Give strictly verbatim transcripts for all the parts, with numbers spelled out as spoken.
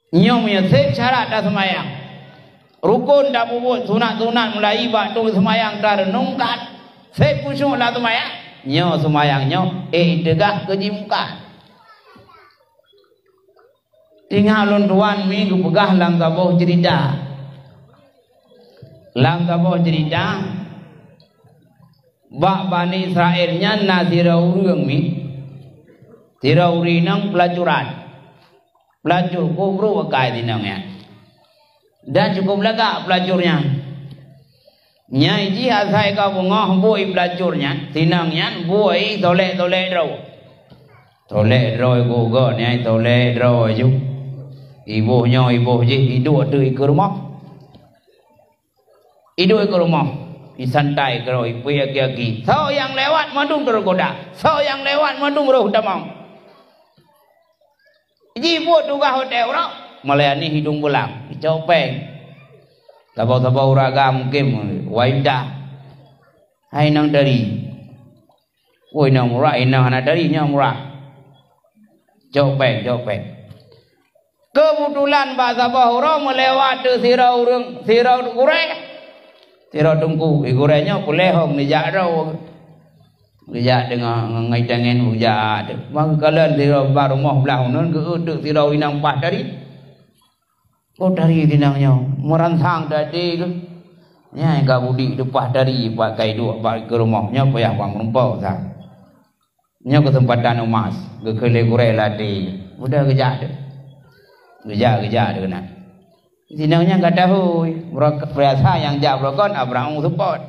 Nyoe meunyoe seb syarat taseumayang, rukon tapeubuet, sunat-sunat mulai bak tueng seumayang tareunong that, seb khusyuk lam seumayang, nyoe seumayang nyoe, eh, teuga keu jimungkat. Ingat lôn tuan mi geupeugah lam saboh ceurita. Lam saboh ceurita, bak Bani Israel nyan na sidroe ureuëng mi, sidroe ureuëng inong peulacuran. Peulacur, kobro akai inong nyan. Dan cukup lagak peulacur nyan. Nyai jih asai ka beungoh bui peulacur nyan, sinong nyan bui tolek-tolek droe. Tolek droe geugot nyai, tolek droe ju. Iboh nyoe, iboh jih, iduek teuk ikeue rumoh. Iduek ikeue rumoh, isantai keudroe, ipui aki-aki. Soe nyang lewat mandum teugoda. Soe nyang lewat mandum roh tamong. Jibuet tugaih watée uroe, melayani hidung beulang, icok péng. Saboh-saboh ureuëng agam mungken waidah. Hai inong tari. Oh, inong murah, inong hana tari, inong murah. Cok péng, cok péng. Keubetulan bak saboh uroe meulewat teuk sidroe ureuëng, sidroe gurée. Sidroe teungku, gurée nyoe puléh hong neujak droe. Geujak deungon ngon tangen geujak. Maka kalon sidroe bak rumoh blah uneun geueu teuk sidroe inong paih tari. Oh, tari inong nyoe meuransang tadi geuh. Nyang ka budi leupah tari bak kai duek bak keu rumoh nyoe payah bang meureumpok sa. Nyoe keuseumpatan emas geukheun lé gurée latée. Udah geujak deuh. Geujak, geujak deuh keunan. Sinong nyang ka tahôi, biasa nyang jak beurokon Abraham seupôt.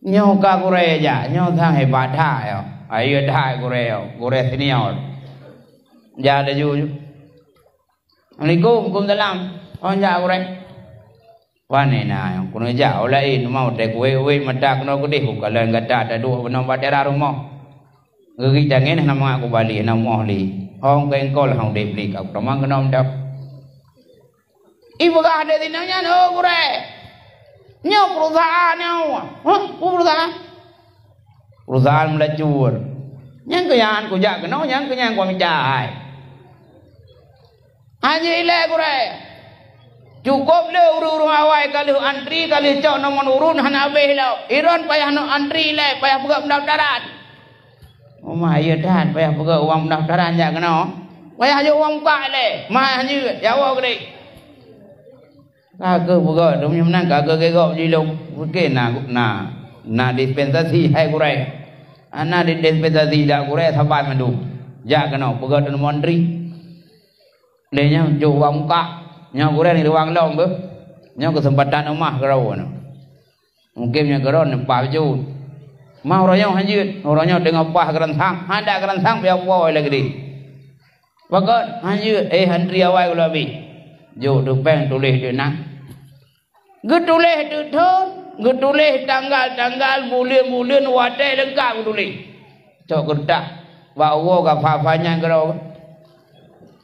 Nyoe ka gurée jak, nyoe sang hebat that nyoe. Ayo that gurée nyoe, gurée senior. Jak laju. Assalamualaikum, waalaikumsalam. Oh, jak gurée. Pane na nyang keuneuk jak, oh laén mau teukuwét-kuwét mata keunoe keudeh, bukalon gata taduek bunoe bak teras rumoh. Geugit tangen hana mangat kubali, hana moh lé. Hong keu engkol hong deh bli ka kutamong keunoe mantong. Ipeugah lé sinong nyan, "Oh gurée, nyoe perusahaan nyoe." "Huh? Peue perusahaan?" "Perusahaan meulacur." "Nyang keu nyan kujak keunoe, nyang keu nyan kuamita hai." "Hana jeuet ilée gurée. Cukôp le ureuëng-ureuëng awai ka lheueh antri, ka lheueh cok nomor ureuëng hana habéh lom. Iron payah noe antri ilée, payah peugah peundaftaran." "Oh ma, iya that, payah peugah uang peundaftaran jak keunoe. Payah jok uang mukak ilée. Ma hana jeuet, ya Allah geude." Ka geupeugah, dum nyoe meunan ka geugok jilong. Mungken na, na, na dispensasi hai gurée. Ana di dispensasi dak gurée saban mandum. Jak keunoe peugah teuneumon ri. Lé nyoe jok uang mukak. Nyoe gurée ni ruang lom beuh. Nyoe keuseumpatan eumah keudroe nyoe. Mungken nyoe keudroe neupah jeuet. Ma uroe nyoe hanjeuet, uroe nyoe teungoh pah geuransang, handak geuransang pih apoe lagée deh. Pakon hanjeuet, eh, antri awai ulôn abéh. Jok teupeng tuléh di nan. Geutuléh teuthon, geutuléh tanggal-tanggal, buleuen-buleuen, watée leungkab geutuléh. Cok keureutah, bak uroe ka fa-fa nyan keudroe.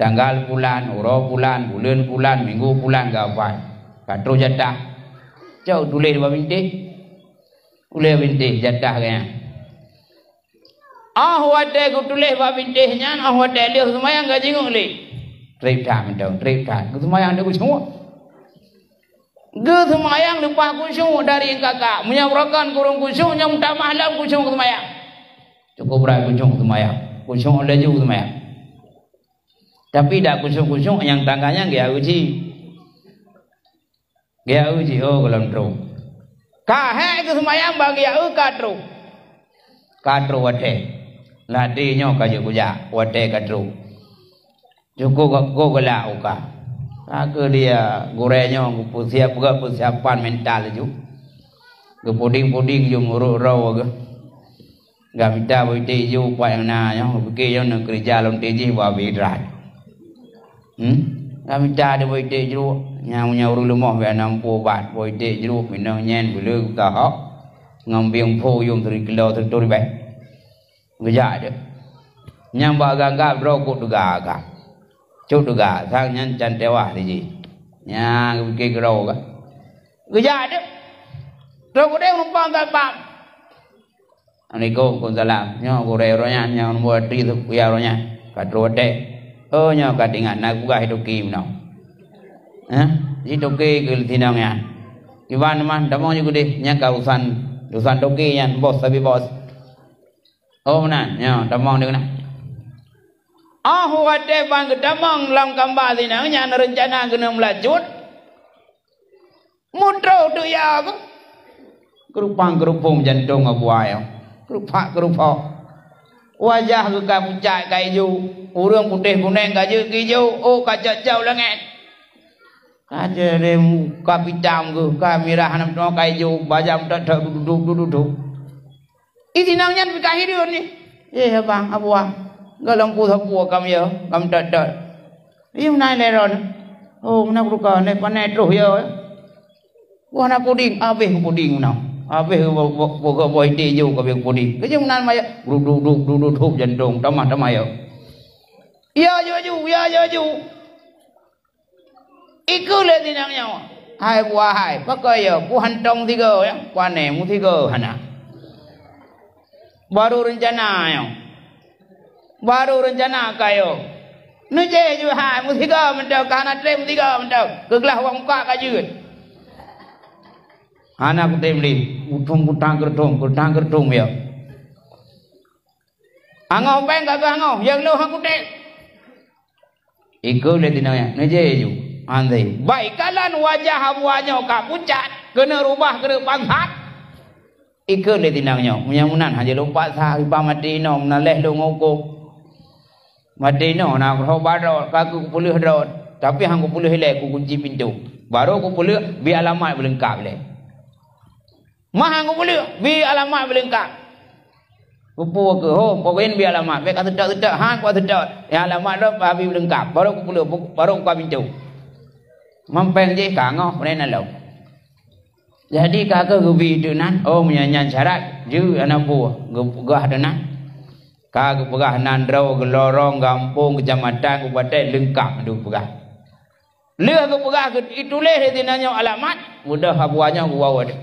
Tanggal pulan, uroe pulan, buleuen pulan, minggu pulan ka fa. Ka troh jatah. Cok tuléh bak bintéh. Tuléh bintéh jatah geuh nyan. Óh watée geutuléh bak bintéh nyan, óh watée lheueh seumayang ka jingok lé. Treb that mantong, treb that. Geuseumayang di khusyuk. Geuseumayang leupah khusyuk dari kakak. Meunyoe beurokon kureueng khusyuk, nyoe meutamah lom khusyuk geuseumayang. Cukup brat khusyuk geuseumayang. Khusyuk laju geuseumayang. Tapi dak khusyuk-khusyuk nyang tangga nyan geuyue cit. Geuyue cit, oh, gohlom troh. Ka hék geuseumayang bak geuyue ka troh. Ka troh watée. Ladée nyoe ka jeuet kujak, watée ka troh. Cukup ka, ka geulak uka. Ka keu dia gurée nyoe geupeusiap, geupeusiapan mental ju. Geupuding-puding ju meurok droe geuh. Gak mita bak iték ju pat nyang na nyoe, geupike nyoe neukeurija lom tijih bak abéh drat. Hmm? Gak mita di bak iték ju, nyang, nyang ureueng leumoh bak na muphom ubat, bak iték ju, minong nyen, beuleu, geuka hok, ngon bieng pho yum turi kilo turi beh. Geujak deuh. Nyang bak gangga droe kok teuga ka. Cok teuga, sang nyan can tewah tijih. Nyang geupike keudroe ka. Geujak deuh. Droe kudeh rumpang that bak. "Assalamualaikum." "Waalaikumsalam." Nyoe gurée uroe nyan, nyang nomor tri seukuya uroe nyan. Ka troh watée. Oh, nyoe ka teuingat, na peugah si Toke meunoe. Hah? Si Toke keu sinong nyan. Iban mah, tamong ju keudeh. Nyan ka urusan, urusan Toke nyan, bos sabe bos. Oh, meunan. Nyoe, tamong di keunan. Oh, watée ban geutamong lam kamba sinong nyan, reuncana keuneuk meulacut. Mutroh teuk ya keuh. Keurupang-keurupong jantong Abu Wah nyoe. Keurupak-keurupok. Wajah geuh ka pucat ka ijo. Ureuëng putéh kuneng ka jeuet keu ijo. Oh, ka cok-cok langét. Ka jeuet lé muka pitam geuh, ka mirah hana meuteumé ka ijo, bajang that-that dududup, dududup. Di sinong nyan pih ka hireuen nyoe. "Eh, abang, Abu Wah, gohlom peue sapeue kam ya, kam that-that." "Iya, meunan lé droeneuh." "Oh, meunan keuh ka, lé pané troh ya." Wah, na puding, habéh puding meunan. Habéh bo-, bo-, boh, boh ité ijo ka habéh puding. Keujeuet meunan maya, dududup, dududup jantong, tamah-tamah ya. "Ya, ya, ju, ya, ya, ju." Ikeu lé sinong nyoe, "Hai Abu Wah hai, pakon yo, peue hantong sigoe nyoe, pane meusigoe hana." Baru reuncana nyoe. Baru reuncana ka yo. "Neujeh ju hai, meusigoe mantong, ka hana treb meusigoe mantong. Keuglah wak muka ka jeuet." Hana kutem lé, uthom kutang keureuthom, kutang keureuthom yo. Angoh péng ka geuh angoh, nyang lôn hana kutem. Ikeu lé sinong nyan, neujeh ju. Andai. Baik kalon wajah Abu Wah nyoe ka pucat, keuneuk rubah keuneuk pangsat. Ikeu lé sinong nyoe, meunyoe meunan hana lumpat sa, iba maté inoe, meunan lé lôn ngukôm. Maté inoe na roh barot, ka kupeuleueh droe, tapi han kupeuleueh ilée, kukunci pintoe. Barô kupeuleueh, bi alamat beuleungkab lé. Mah han kupeuleueh, bi alamat beuleungkab. Kupeue keuh, ho, pokoknya bi alamat, bék ka seutôt-seutôt, han kuseutôt. Ya alamat lom, bi beuleungkab. Barô kupeuleueh, barô kuka pintoe. Mampéng jih ka ngoh, meunan lom. Jadi ka keuh geubi teuk nan, oh, meunyoe nyan syarat, jeuet hana peue, geupeugah teuk nan. Ka geupeugah nan droe, geulorong, gampông, keucamatan, kabupaten, leungkab geupeugah. Lheueh geupeugah, geutuléh di sinan nyoe alamat, mudah Abu Wah nyoe geuwoe.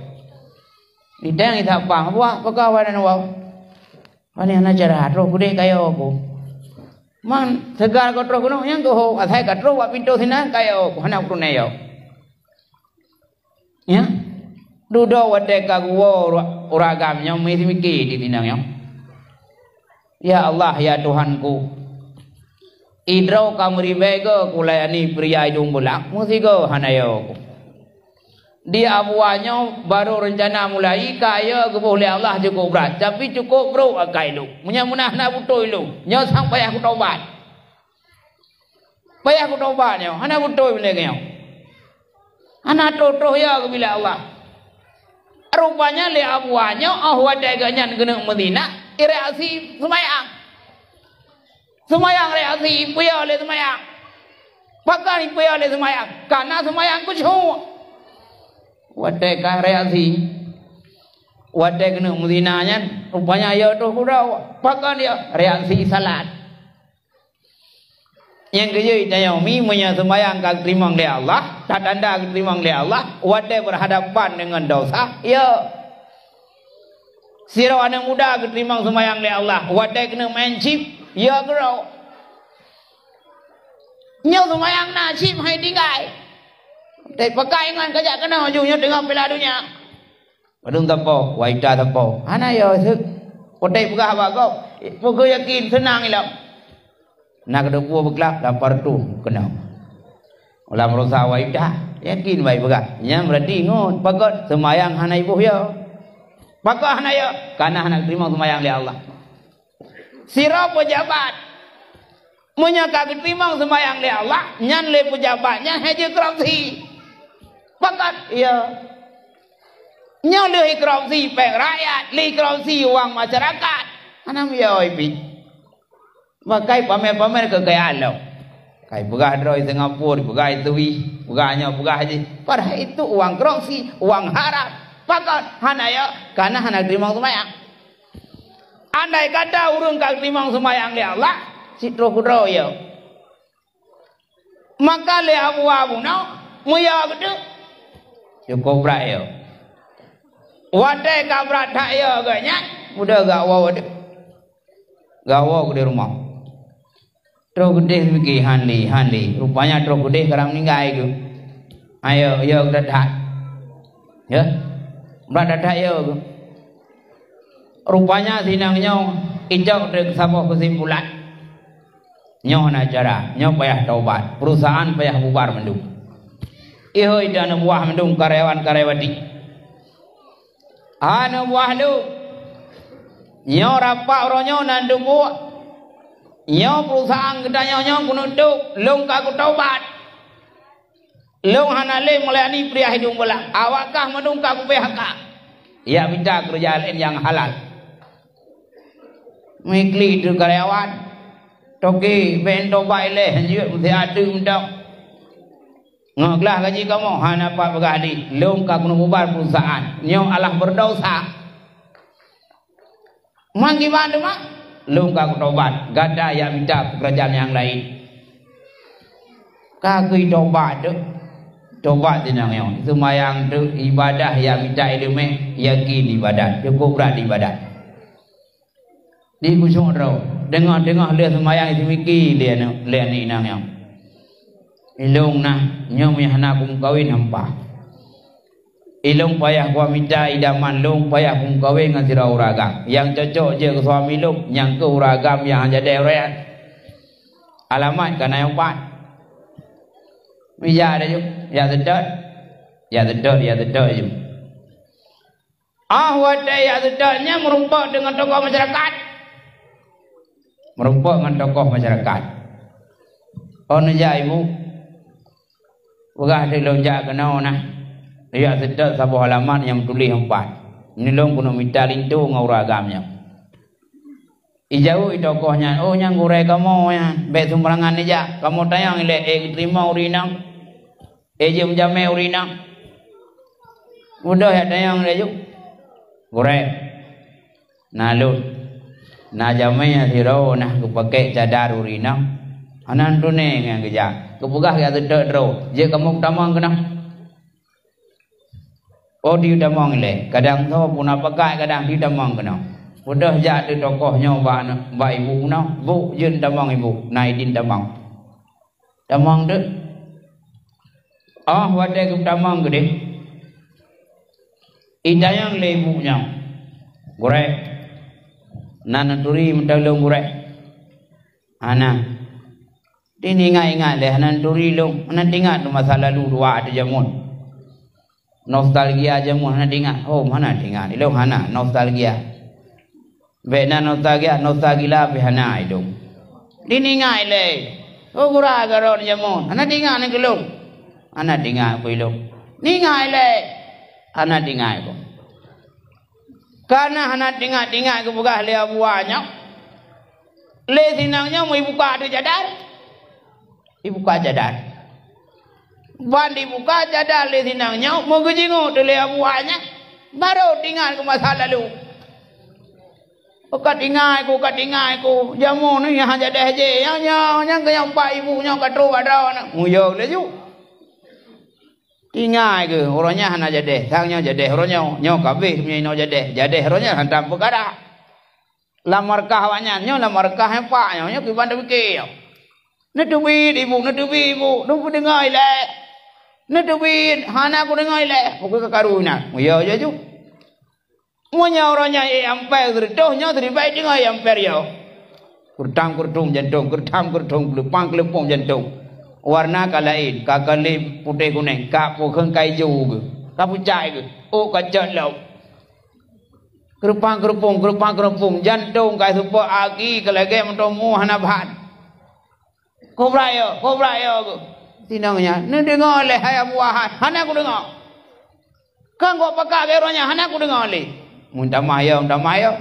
Ditanyong Isa Pang, "Abu Wah, pakon awak nan woe?" "Pane hana cara, troh keudeh ka yo ku." "Man, seugar ka troh keunoe, nyang keuh ho, asai ka troh bak pintoe sinan ka yo ku, hana peureulée yo." Ya. Dudoe watée ka geuwoe ura-, ureuëng agam nyoe, meumiké di sinan nyoe. "Ya Allah, ya Tuhanku, idroe ka meuribée goe kulayani pria idong beulak, meusigoe hana yo ku. Di Abu Wah nyoe barô reuncana mulai, ka yo geuboh lé Allah cukôp brat, tapi cukôp brôk akai lôn. Meunyoe meunan hana beutôi lôn, nyoe sang payah kutobat." Payah kutobat nyoe, hana beutôi lagée nyoe. Hana troh-troh ya geubi lé Allah. Rupanya lé Abu Wah nyoe, oh watée geuh nyan geuneuk meuzina, ireaksi seumayang. Seumayang reaksi, ipeue lé seumayang. Pakon ipeue lé seumayang? Karena seumayang khusyuk. Watée ka reaksi. Watée geuneuk meuzina nyan, rupanya ya troh keudroe. Pakon ya? Reaksi salat. Nyang keujeuet tanyoe mi, meunyoe seumayang ka geuteurimong lé Allah, tatanda geuteurimong lé Allah, watée beurhadapan deungon desya, ya. Sidroe aneuëk muda geuteurimong seumayang lé Allah, watée keuneuk main chip, ya keudroe. Nyoe seumayang na chip hai tinggai. Tapi pakai ingat kajak keunoe ju nyoe teungoh Piala Donya. Padum sapo, waita sapo. Hana ya seuk. Potek peugah bak gob. Peugah yakin seunang ilom. Na keudua beuklab lapar tu kena. Ulam rosa waita, yakin baik peugah. Nyan berarti ngon pakon seumayang hana iboh ya. Pakon hana ya? Karena hana terima seumayang lé Allah. Sidroe peujabat, meunyoe ka geuteurimong seumayang lé Allah, nyan lé peujabat nyan hai jeuet korupsi. Pakat, iya. Nyoe lheueh korupsi péng rakyat, lheueh korupsi uang masyarakat. Hana meuyoi pih. Pakai pamer-pamer keukayaan lom. Kai peugah droe Singapura, peugah Swiss, peugah nyoe, peugah jih. Padahai itu uang korupsi, uang haram. Pakat, hana ya, karena hana teurimong seumayang. Andai kata ureuëng ka teurimong seumayang lé Allah, sitroh keudroe ya. Maka lé Abu Wah bunoe, meuyah geuteuk. Cukup brat ya. Watée ka brat that ya geuh nyan, Muda gak woe deh. Gak woe keudeh rumoh. Troh keudeh pike, han lé, han lé. Rupanya troh keudeh ka meuninggai geuh. Ayo, yo that-that. Ya. Brat that-that yo geuh. Rupanya sinang nyoe icok teuk saboh keusimpulan. Nyoe na cara, nyoe payah taubat, perusahaan payah bubar mandum. Ihôi dan buah mandum karyawan-karyawati. Aneuk buah lôn, nyoe rapat uroe nyoe nan dubuek. Nyoe perusahaan geutanyoe nyoe keuneuk tôb, lôn ka kutaubat. Lôn hana lé meulayani pria hidung belang. Awak kah mandum ka ku-P H K. Yak mita keureuja laén nyang halal. Meuklik teuk karyawan. Toke, bèk taubat ilèe, hanjeuet meusiat teuk mantong. Ngon glah gaji kamoe hana pat peugah lé, lôn ka keuneuk bubar perusahaan. Nyoe alah beurdosa. Man kiban teuma, lôn ka kutaubat, gata yak mita peukeurajaan nyang laén. Ka geutaubat teuk, taubat sinang nyoe. Seumayang teuk, ibadah yak mita ileumèe, yakin ibadat, cukôp brat ibadat. Di khusyuk droe, teungoh-teungoh lheueh seumayang seumiké lé aneuk, lé aneuk inong nyoe. Ilôn nah, nyoe meuhana kumeukawen hampa. Ilôn payah kuamita idaman lôn payah kumeukawen ngon sidroe ureueng agam. Nyang cocok jeuet keu suami lôn, nyang keu ureueng agam nyang hana jadeh ureueng. Alamat ka na nyang pat. Mija laju, jak seutôt. Jak seutôt, jak seutôt laju. Ah, watèe jak seutôt nyan meurumpok deungon tokoh masyarakat. Meurumpok ngon tokoh masyarakat. Oh, neujak ibu. Peugah teuk lôn jak keunoe nah. Jak seutôt saboh alamat nyang meutuléh empat. Nyoe lôn keuneuk mita linto ngon ureueng agam nyoe. Ijaweueb tokoh nyan, "Oh, nyan gurèe kamoe nyan, bèk seumbarangan neujak. Kamoe tanyong ilèe, eh, geuteurimong ureueng inong, eh, jeuet meujamè ureueng inong." Beudôh jak tanyong laju. Gurèe, na lôn, na jamè sidroe na geupakèk cadar ureueng inong. Hana neutuné ngon geujak. Geupeugah jak seutôt droe, "Jeuet kamoe tamong keunoe." Oh, di tamong ilèe, kadang soe puna pakat, kadang di tamong keunoe. Beudôh jak teuk tokoh nyoe bak, bak ibu keunoe, "Bu, jeuet tamong ibu, na idin tamong." Tamong teuk. Oh, watèe geutamong keudeh, itanyong lé ibu nyoe, "Gurèe, na neuturi meuteulông gurèe?" "Hana." Di ingat-ingat lé, hana neuturi lôn, hana teuingat masa lalu dua ateuh jameun. Nostalgia jameun hana teuingat. Oh, hana teuingat. Ilôn hana nostalgia. Bèk na nostalgia, nostalgia pih hana ilôn. Di ingat lé. Oh, gura garon jameun. Hana teuingat nyan keu lôn. Hana teuingat keu ilôn. Ingat lé. Hana teuingat keu. Kana hana teuingat-teuingat geupeugah lé Abu Wahab nyoe. Lé sinang nyoe meuibuka ateueh cadar. Ibuka cadar. Ban dibuka cadar lé sinang nyoe, meugeujingoe teuk lé Abu Wahab nyan. Barô teuingat keu masa lalu. "Oh, ka teuingat ku, ka teuingat ku. Jameun nyoe nyang hana jadeh jih. Nyang nyoe, nyang keu nyang pat ibu nyoe ka trôk bak droeneuh." Muyo laju. Teuingat keu, uroe nyan hana jadeh, sang nyoe jadeh uroe nyoe, nyoe ka abéh meunyoe inoe jadeh, jadeh uroe nyan hantom peukara. Lam markah awaknyan, nyoe lam markah nyang pak nyoe, nyoe kiban tapike nyoe. "Neuteubiet ibu, neuteubiet ibu, neupeudeungoe ilèe. Neuteubiet, hana kudeungoe ilèe." Pokok ka karu inan, muyo laju. Meunyoe uroe nyan ék ampèe seureutôh, nyoe siribèe teungoh ék ampèe rioh. Keureutang-keureutong jantông, keureutang-keureutong, keuleupang-keuleupong jantông. Warna ka laén, ka kalép putéh kunéng, ka peukheun ka ijo geuh, ka pucat geuh, ôk ka cot lom. Keureupang-keureupong, keureupang-keureupong, jantông ka seupôt aki ka lagèe meuteumé hana ban. "Kobra yo, kobra yo," geuh. Sinong nyan, "Neudeungoe lé hai Abu Wahab, hana kudeungoe. Kan gok pakat bak uroe nyan, hana kudeungoe lé." Meutamah yo, meutamah yo.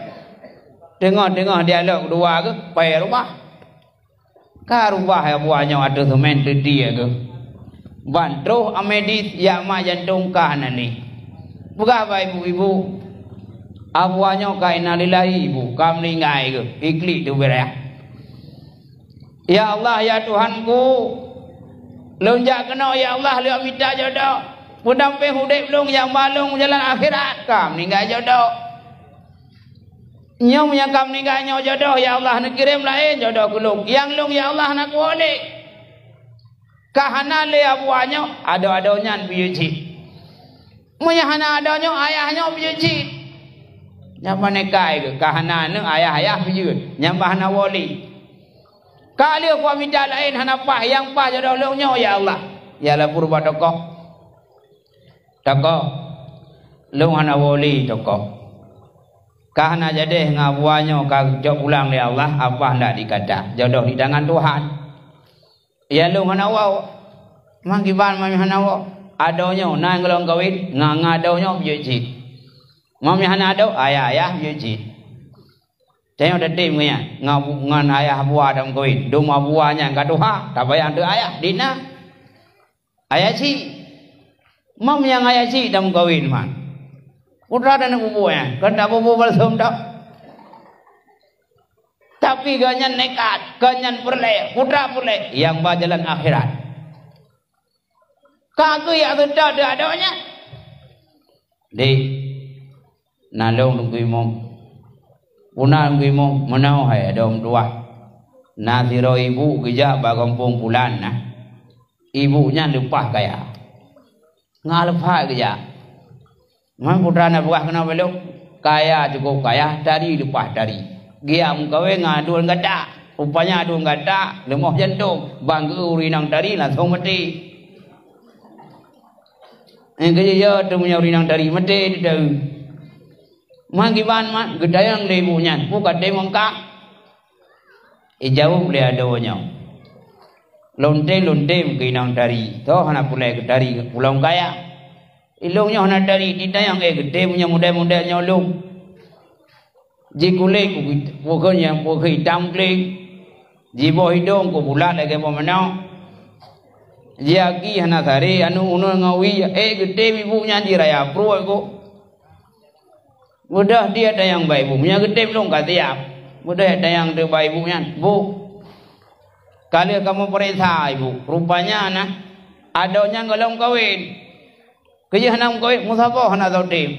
Teungoh-teungoh dialog dua geuh, pai rubah. Ka rubah Abu Wahab nyoe ateueh seumén teuti geuh. Ban troh amedis jak mat jantông ka hana lé. Peugah bak ibu-ibu, Abu Wahab nyoe ka innalillahi ibu, ka meuninggai geuh, iklik teuh beureh. "Ya Allah, ya Tuhanku, lôn jak keunoe, ya Allah, lôn mita jodoh. Peudampéng udép lôn nyang ba lôn jalan akhirat, ka meuninggai jodoh." Nyoe meunyo ka meuninggai nyoe jodoh, ya Allah, neukirém laén jodoh keu lôn. Nyang lôn, ya Allah, hana kuwoe lé. Ka hana lé abuwa nyoe, adoe-adoe nyan piyeue cit. Meunyo hana adoe nyoe, ayah nyoe piyeue cit. Nyan pané kai geuh, ka hana aneuk, ayah-ayah piyeue, nyan bah hana woe lé. Ka lheueh kuwoe mita laén, hana paih, nyang paih jodoh lôn nyoe, ya Allah. Ya Allah, peurubat tokoh. Tokoh, lôn hana woe lé tokoh. Ka hana jadéh ngon abuwa nyoe ka geucok pulang lé Allah, apa handak dikata. Jodoh di tangan Tuhan. Ya lôn hana woe. Mang kiban mami hana woe. Adoe nyoe na nyang golom kawen, ngon, ngon adoe nyoe piyeue cit. Mami hana adoe, ayah-ayah piyeue cit. Tanyoe tatem ngon nyan, ngon abu-, ngon ayah abuwa tameukawen. Dum abuwa nyan ka tuha, tabayang teuk ayah, di na. Ayah cit. Mam nyang ayah cit tameukawen man. Putra dan aneuk bubu nyan, kon tabubu balsem dak. Tapi gobnyan nekat, gobnyan peureulée, putra peureulée, nyang ba jalan akhirat. Ka geujak seutôt di adoe nyan. Dek, na lôn Teungku Imum. Peue na Teungku Imum, meunoe hai adoe meutuwah. Na sidroe ibu geujak bak gampông pulan na. Ibu nyan leupah kaya. Ngon leupah geujak. Man putra na peugah keunoe bak lôn, kaya cukup kaya, tari leupah tari. Geujak meukawen ngon aduen gata. Rupanya aduen gata leumoh jantông, ban geu ureueng inong tari langsong maté. Nyang keujeuet yo teuma ureueng inong tari maté di dayu. Man kiban man geutanyong lé ibu nyan, peue ka tem ngon kah? Ijaweueb lé adoe nyoe, "Lôn tem, lôn tem keu inong tari, toh hana peureulée keu tari, ulôn kaya. Ilôn nyoe hana tari, ditanyong, eh, geutem nyoe mudai-mudai nyoe lôn." Jikulét ku-, pukon nyang pukon itam kléng. Jiboh idong ku bulat lagée boh manok. Jiagi hana saré, anu uneun ngon wie, eh, geutem ibu nyan jiraya pruet ku. Beudôh dia tanyong bak ibu, meunyoe geutem lôn ka siab. Beudôh tanyong teuk bak ibu nyan, "Bu, ka lheueh kamoe pareksa ibu, rupanya na adoe nyan golom kawen. Keujeuh hana meukawen, meusaboh hana soe tem."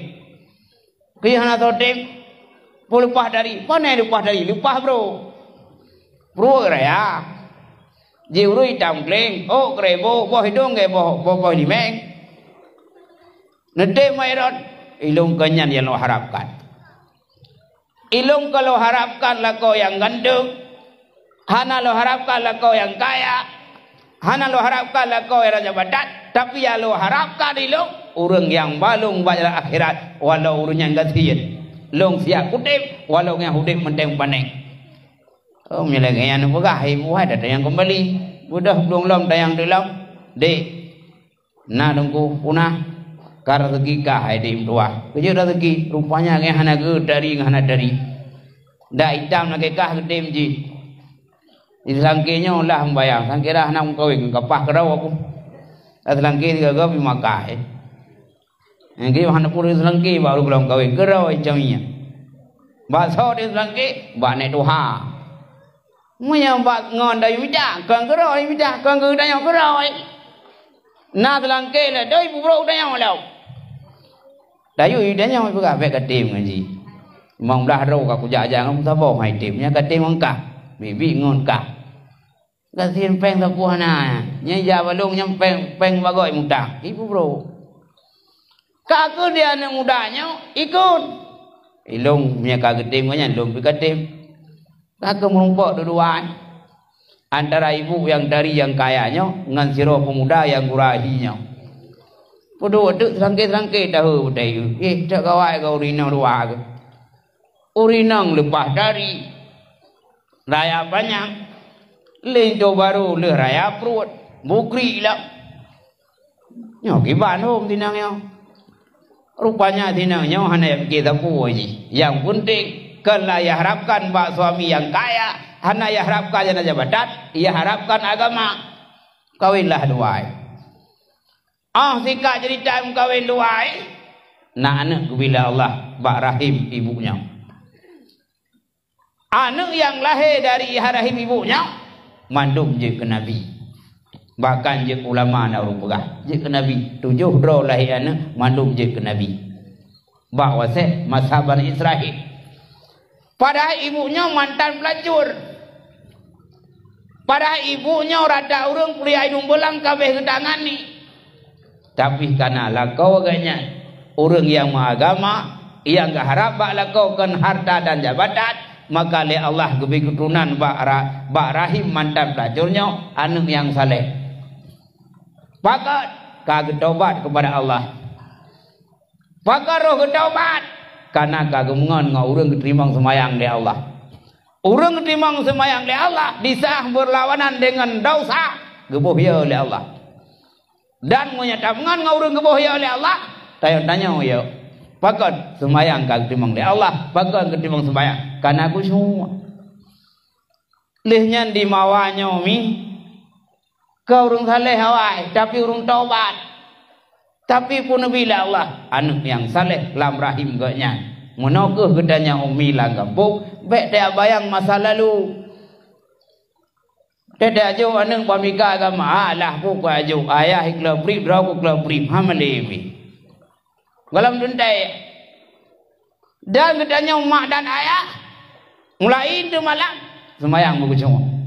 Keu hana soe tem, peue leupah tari? Pane leupah tari? Leupah bro. Bro raya. Jiurui tam gleng, ôk keureubo, boh idong geuboh, boh, boh limeng. Neutem Mairot, ilong keu nyan nyang lôn harapkan. Ilong ka lôn harapkan lakoe nyang ganteng. Hana lôn harapkan lakoe nyang kaya, hana lôn harapkan lakoe nyang raja batat, tapi nyang lôn harapkan ilong ureueng nyang ba lôn bak jalan akhirat, walau ureueng nyan gasien. Lôn siap udeb, walau nyan udeb manteng paneng. Oh, meunyoe lagée nyan neupeugah, hai buhai dah tanyong keumbali. Beudôh plueng lom tanyong teulom. Dek, Na Teungku, peue na? Ka raseuki kah hai dek meutuwah. Keujeuet raseuki, rupanya nyan hana geuh tari ngon hana tari. Dak itam lakée kah geutem jih. Di seulangké nyoe lah meubayang, seulangké dah hana meukawen, kapah keudroe aku. Dak seulangké sigoe-goe pi Makkah, eh. Nyang geuh hana puri seulangké baru keudroe meukawen, keudroe icam nyan. Bak soe di seulangké? Bak nek tuha. Meunyoe bak ngon dayue mita, kon keudroe mita, kon geutanyoe keudroe. Na seulangké lé doi bubrok tanyoe lom. Dayue tanyoe peugah bék katem ngon jih. Limong blaih droe ka kujak-jak ngon saboh hai tem, nyan katem ngon kah. Biet-biet ngon kah. Gasien péng sapeue hana. Nyan jak balong nyan péng, péng bagoe mutang. Ibu bro. Ka keuh di aneuëk muda nyoe ikot. Ilong meunyoe ka geutem ngon nyan, lôn pih katem. Ka keuh meurumpok dua-dua, eh. Antara ibu nyang tari nyang kaya nyoe ngon sidroe peumuda nyang gura hi nyoe. Peuduek teuk seulangké-seulangké tahe beutai geuh. Eh, tak kawai keu ureueng inong dua geuh. Ureueng inong leupah tari, raya panyang, linto barô lheueh raya pruet, bukri lom. Nyoe kiban hom tinang nyoe. Rupanya tinang nyoe hana piké sapeue jih. Nyang peunteng, kon lah iharapkan bak suami nyang kaya, hana iharapkan nyang na jabatan, iharapkan agama. Kawinlah dua. Ah, singkat cerita meukawen dua, na aneuëk geubila Allah bak rahim ibu nyoe. Aneuëk nyang lahé dari rahim ibu nyoe mandum jeuet keu nabi. Bahkan jeuet ulama na ureuëng peugah, jeuet keu nabi. Tujoh droe lahé aneuëk mandum jeuet keu nabi. Bak wasét masa Bani Israel. Padahai ibu nyoe mantan peulacur. Padahai ibu nyoe rata ureuëng peuriak idong beulang ka abéh geutangani. Tapi kana lakoe geuh nyan, ureuëng nyang meuagama, nyang geuharab bak lakoe kon harta dan jabatan, maka lé Allah geubri keuturonan bak ra-, bak rahim mantan peulacur nyoe aneuëk nyang saleh. Pakon? Ka geutobat keupada Allah. Pakon roh geutobat? Kana ka geumeungon ngon ureuëng geuteurimong seumayang lé Allah. Ureuëng geuteurimong seumayang lé Allah disaat beurlawanan deungon desya, geuboh yo lé Allah. Dan meunyoe tameungon ngon ureuëng geuboh yo lé Allah, tanyoe-tanyoe yo, pakon seumayang ka geuteurimong lé Allah? Pakon geuteurimong seumayang? Kana khusyuk. Lheueh nyan di mawa nyoe mi, ka ureuëng saleh awai, tapi ureuëng tobat. Tapi peue neubi lé Allah, aneuëk nyang saleh lam rahim geuh nyan. Meunoe kheueh geutanyoe umi lam gampông, bék tabayang masa lalu. Teuka jok aneuëk bak mika agama, alah peue keu jok, ayah ikla bri, droe keu ikla bri, hana lé mi. Gohlom teuntée. Dan geutanyoe mak dan ayah, mulai teumalam seumayang beugeucong.